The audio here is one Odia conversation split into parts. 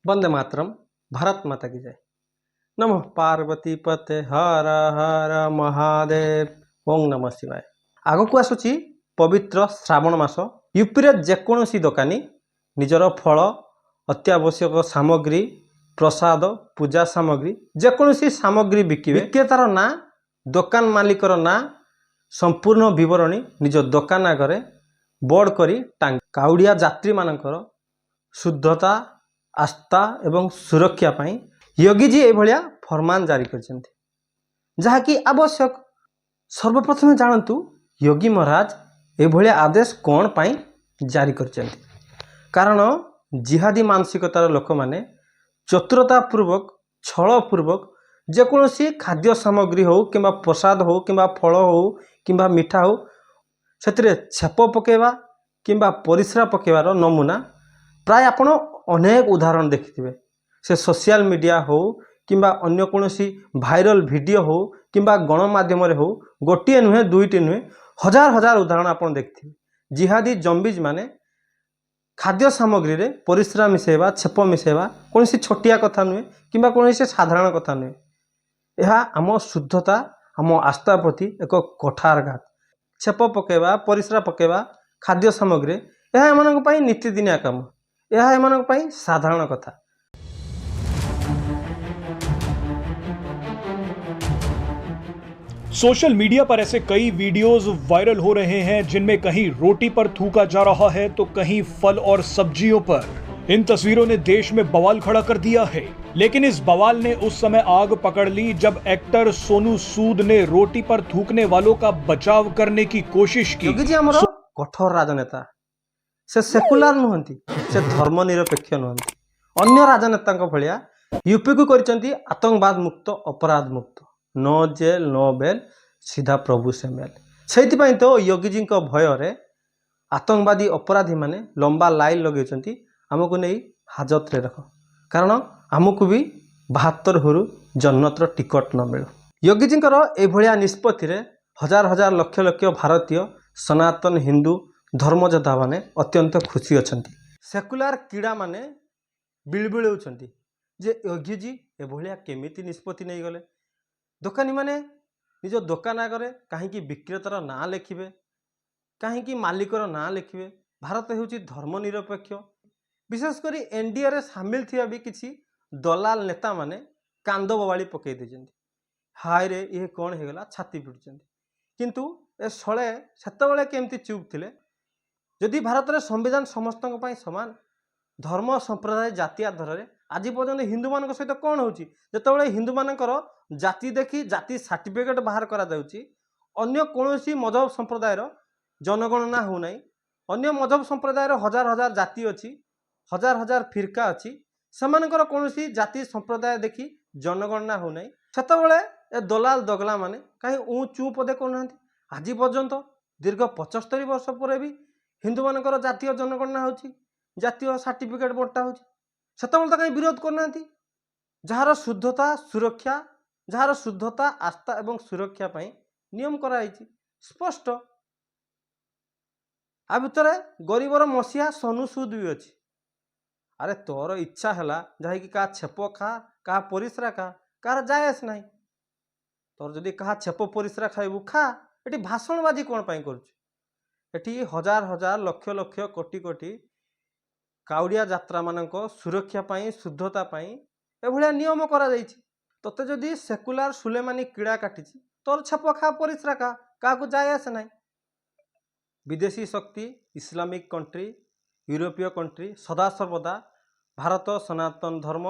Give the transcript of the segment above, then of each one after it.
ବନ୍ଦେ ମାତରମ୍, ଭାରତ ମାତା କି ଜୟ। ନମଃ ପାର୍ବତୀ ପତେ, ହର ହର ମହାଦେବ, ଓଁ ନମଃ ଶିବାୟ। ଆଗକୁ ଆସୁଛି ପବିତ୍ର ଶ୍ରାବଣ ମାସ। ୟୁପିରେ ଯେକୌଣସି ଦୋକାନୀ ନିଜର ଫଳ, ଅତ୍ୟାବଶ୍ୟକ ସାମଗ୍ରୀ, ପ୍ରସାଦ, ପୂଜା ସାମଗ୍ରୀ, ଯେକୌଣସି ସାମଗ୍ରୀ ବିକିବେ, ବିକ୍ରେତାର ନାଁ, ଦୋକାନ ମାଲିକର ନାଁ, ସମ୍ପୂର୍ଣ୍ଣ ବିବରଣୀ ନିଜ ଦୋକାନ ଆଗରେ ବୋର୍ଡ କରି ଟାଙ୍ଗ। କାଉଡ଼ିଆ ଯାତ୍ରୀମାନଙ୍କର ଶୁଦ୍ଧତା, ଆସ୍ଥା ଏବଂ ସୁରକ୍ଷା ପାଇଁ ୟୋଗୀଜୀ ଏଇଭଳିଆ ଫରମାନ ଜାରି କରିଛନ୍ତି, ଯାହାକି ଆବଶ୍ୟକ। ସର୍ବପ୍ରଥମେ ଜାଣନ୍ତୁ ୟୋଗୀ ମହାରାଜ ଏଭଳିଆ ଆଦେଶ କ'ଣ ପାଇଁ ଜାରି କରିଛନ୍ତି। କାରଣ ଜିହାଦୀ ମାନସିକତାର ଲୋକମାନେ ଚତୁରତା ପୂର୍ବକ, ଛଳପୂର୍ବକ ଯେକୌଣସି ଖାଦ୍ୟ ସାମଗ୍ରୀ ହେଉ କିମ୍ବା ପ୍ରସାଦ ହେଉ କିମ୍ବା ଫଳ ହେଉ କିମ୍ବା ମିଠା ହେଉ, ସେଥିରେ ଛେପ ପକାଇବା କିମ୍ବା ପରିସ୍ରା ପକାଇବାର ନମୁନା ପ୍ରାୟ ଆପଣ ଅନେକ ଉଦାହରଣ ଦେଖିଥିବେ। ସେ ସୋସିଆଲ ମିଡ଼ିଆ ହେଉ କିମ୍ବା ଅନ୍ୟ କୌଣସି ଭାଇରାଲ ଭିଡ଼ିଓ ହେଉ କିମ୍ବା ଗଣମାଧ୍ୟମରେ ହେଉ, ଗୋଟିଏ ନୁହେଁ, ଦୁଇଟି ନୁହେଁ, ହଜାର ହଜାର ଉଦାହରଣ ଆପଣ ଦେଖିଥିବେ। ଜିହାଦୀ ଜମ୍ବିଜ୍ ମାନେ ଖାଦ୍ୟ ସାମଗ୍ରୀରେ ପରିସ୍ରା ମିଶାଇବା, ଛେପ ମିଶାଇବା କୌଣସି ଛୋଟିଆ କଥା ନୁହେଁ କିମ୍ବା କୌଣସି ସାଧାରଣ କଥା ନୁହେଁ। ଏହା ଆମ ଶୁଦ୍ଧତା, ଆମ ଆସ୍ଥା ପ୍ରତି ଏକ କଠାରଘାତ। ଛେପ ପକାଇବା, ପରିସ୍ରା ପକାଇବା ଖାଦ୍ୟ ସାମଗ୍ରୀରେ, ଏହା ଏମାନଙ୍କ ପାଇଁ ନୀତିଦିନିଆ କାମ। ଏହା ଏମାନଙ୍କ ପାଇଁ ସାଧାରଣ କଥା। सोशल मीडिया पर ऐसे कई वीडियोस वायरल हो रहे हैं, जिनमें कहीं रोटी पर थूका जा रहा है तो कहीं फल और सब्जियों पर। इन तस्वीरों ने देश में बवाल खड़ा कर दिया है। लेकिन इस बवाल ने उस समय आग पकड़ ली जब एक्टर सोनू सूद ने रोटी पर थूकने वालों का बचाव करने की कोशिश की। ଯୋଗୀଜୀ ଆମର କଠୋର ରାଜନେତା। ସେ ସେକୁଲାର ନୁହନ୍ତି, ସେ ଧର୍ମ ନିରପେକ୍ଷ ନୁହନ୍ତି। ଅନ୍ୟ ରାଜନେତାଙ୍କ ଭଳିଆ ୟୁପିକୁ କରିଛନ୍ତି ଆତଙ୍କବାଦ ମୁକ୍ତ, ଅପରାଧ ମୁକ୍ତ। ନୋ ଜେଲ୍, ନୋ ବେଲ୍, ସିଧା ପ୍ରଭୁ ସେ ମେଲ୍। ସେଇଥିପାଇଁ ତ ୟୋଗୀଜୀଙ୍କ ଭୟରେ ଆତଙ୍କବାଦୀ ଅପରାଧୀମାନେ ଲମ୍ବା ଲାଇନ୍ ଲଗେଇଛନ୍ତି, ଆମକୁ ନେଇ ହାଜତରେ ରଖ, କାରଣ ଆମକୁ ବି 72 ହୁରୁ ଜନ୍ନତର ଟିକଟ ନ ମିଳୁ। ୟୋଗୀଜୀଙ୍କର ଏଇଭଳିଆ ନିଷ୍ପତ୍ତିରେ ହଜାର ହଜାର, ଲକ୍ଷ ଲକ୍ଷ ଭାରତୀୟ ସନାତନ ହିନ୍ଦୁ ଧର୍ମଯୋଦ୍ଧାମାନେ ଅତ୍ୟନ୍ତ ଖୁସି ଅଛନ୍ତି। ସେକୁଲାର କିଡ଼ାମାନେ ବିଳବିଳଉଛନ୍ତି ଯେ ୟୋଗୀଜୀ ଏଭଳିଆ କେମିତି ନିଷ୍ପତ୍ତି ନେଇଗଲେ? ଦୋକାନୀମାନେ ନିଜ ଦୋକାନ ଆଗରେ କାହିଁକି ବିକ୍ରେତାର ନାଁ ଲେଖିବେ? କାହିଁକି ମାଲିକର ନାଁ ଲେଖିବେ? ଭାରତ ହେଉଛି ଧର୍ମ ନିରପେକ୍ଷ। ବିଶେଷ କରି ଏନ୍ଡିଏରେ ସାମିଲ ଥିବା ବି କିଛି ଦଲାଲ ନେତାମାନେ କାନ୍ଦ ବୋବାଳି ପକାଇ ଦେଇଛନ୍ତି। ହାୟରେ, ଇଏ କ'ଣ ହେଇଗଲା, ଛାତି ପିଟୁଛନ୍ତି। କିନ୍ତୁ ଏ ଶଳେ ସେତେବେଳେ କେମିତି ଚୁପ୍ ଥିଲେ? ଯଦି ଭାରତରେ ସମ୍ବିଧାନ ସମସ୍ତଙ୍କ ପାଇଁ ସମାନ, ଧର୍ମ, ସମ୍ପ୍ରଦାୟ, ଜାତି ଆଧାରରେ ଆଜି ପର୍ଯ୍ୟନ୍ତ ହିନ୍ଦୁମାନଙ୍କ ସହିତ କ'ଣ ହେଉଛି? ଯେତେବେଳେ ହିନ୍ଦୁମାନଙ୍କର ଜାତି ଦେଖି ଜାତି ସାର୍ଟିଫିକେଟ୍ ବାହାର କରାଯାଉଛି, ଅନ୍ୟ କୌଣସି ମଜହବ ସମ୍ପ୍ରଦାୟର ଜନଗଣନା ହେଉନାହିଁ। ଅନ୍ୟ ମଜହବ ସମ୍ପ୍ରଦାୟର ହଜାର ହଜାର ଜାତି ଅଛି, ହଜାର ହଜାର ଫିରକା ଅଛି, ସେମାନଙ୍କର କୌଣସି ଜାତି ସମ୍ପ୍ରଦାୟ ଦେଖି ଜନଗଣନା ହେଉନାହିଁ। ସେତେବେଳେ ଏ ଦଲାଲ ଦଗଲା ମାନେ କାହିଁ ଉଁ ଚୁଁ ପଦେ କରୁନାହାନ୍ତି? ଆଜି ପର୍ଯ୍ୟନ୍ତ ଦୀର୍ଘ 75 ବର୍ଷ ପରେ ବି ହିନ୍ଦୁମାନଙ୍କର ଜାତୀୟ ଜନଗଣନା ହେଉଛି, ଜାତୀୟ ସାର୍ଟିଫିକେଟ୍ ବଣ୍ଟା ହେଉଛି, ସେତେବେଳେ ତ କାହିଁ ବିରୋଧ କରୁନାହାନ୍ତି? ଯାହାର ଶୁଦ୍ଧତା, ଆସ୍ଥା ଏବଂ ସୁରକ୍ଷା ପାଇଁ ନିୟମ କରାଯାଇଛି ସ୍ପଷ୍ଟ। ଆ ଭିତରେ ଗରିବର ମସିହା ସୋନୁ ସୁଦ ବି ଅଛି। ଆରେ, ତୋର ଇଚ୍ଛା ହେଲା ଯାହାକି କାହା ଛେପ ଖା, କାହା ପରିସ୍ରା ଖା, କାହାର ଯାଏ ଆସେ ନାହିଁ। ତୋର ଯଦି କାହା ଛେପ ପରିସ୍ରା ଖାଇବୁ ଖା, ଏଠି ଭାଷଣବାଜି କ'ଣ ପାଇଁ କରୁଛୁ? ଏଠି ହଜାର ହଜାର, ଲକ୍ଷ ଲକ୍ଷ, କୋଟି କୋଟି କାଉଡ଼ିଆ ଯାତ୍ରାମାନଙ୍କ ସୁରକ୍ଷା ପାଇଁ, ଶୁଦ୍ଧତା ପାଇଁ ଏଭଳିଆ ନିୟମ କରାଯାଇଛି। ତୋତେ ଯଦି ସେକୁଲାର ସୁଲେମାନୀ କିଡ଼ା କାଟିଛି, ତୋର ଛେପ ଖା, ପରିସ୍ରା ଖା, କାହାକୁ ଯାଏ ଆସେ ନାହିଁ। ବିଦେଶୀ ଶକ୍ତି, ଇସଲାମିକ କଣ୍ଟ୍ରି, ୟୁରୋପୀୟ କଣ୍ଟ୍ରି ସଦାସର୍ବଦା ଭାରତ, ସନାତନ ଧର୍ମ,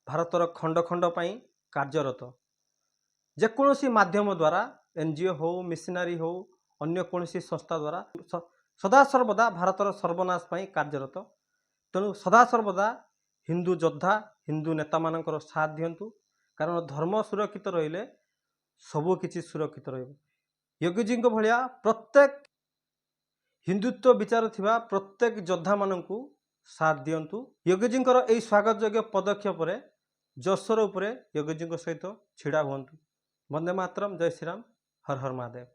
ଭାରତର ଖଣ୍ଡ ଖଣ୍ଡ ପାଇଁ କାର୍ଯ୍ୟରତ। ଯେକୌଣସି ମାଧ୍ୟମ ଦ୍ୱାରା, ଏନ୍ଜିଓ ହଉ, ମିଶନାରୀ ହଉ, ଅନ୍ୟ କୌଣସି ସଂସ୍ଥା ଦ୍ୱାରା ସଦାସର୍ବଦା ଭାରତର ସର୍ବନାଶ ପାଇଁ କାର୍ଯ୍ୟରତ। ତେଣୁ ସଦାସର୍ବଦା ହିନ୍ଦୁ ଯୋଦ୍ଧା, ହିନ୍ଦୁ ନେତାମାନଙ୍କର ସାଥ ଦିଅନ୍ତୁ, କାରଣ ଧର୍ମ ସୁରକ୍ଷିତ ରହିଲେ ସବୁ କିଛି ସୁରକ୍ଷିତ ରହିବ। ୟୋଗୀଜୀଙ୍କ ଭଳିଆ ପ୍ରତ୍ୟେକ ହିନ୍ଦୁତ୍ୱ ବିଚାର ଥିବା ପ୍ରତ୍ୟେକ ଯୋଦ୍ଧାମାନଙ୍କୁ ସାଥ ଦିଅନ୍ତୁ। ୟୋଗୀଜୀଙ୍କର ଏହି ସ୍ୱାଗତ ଯୋଗ୍ୟ ପଦକ୍ଷେପରେ ଜୋରସୋର ଉପରେ ୟୋଗୀଜୀଙ୍କ ସହିତ ଛିଡ଼ା ହୁଅନ୍ତୁ। ବନ୍ଦେ ମାତରମ୍, ଜୟ ଶ୍ରୀରାମ, ହର ହର ମହାଦେବ।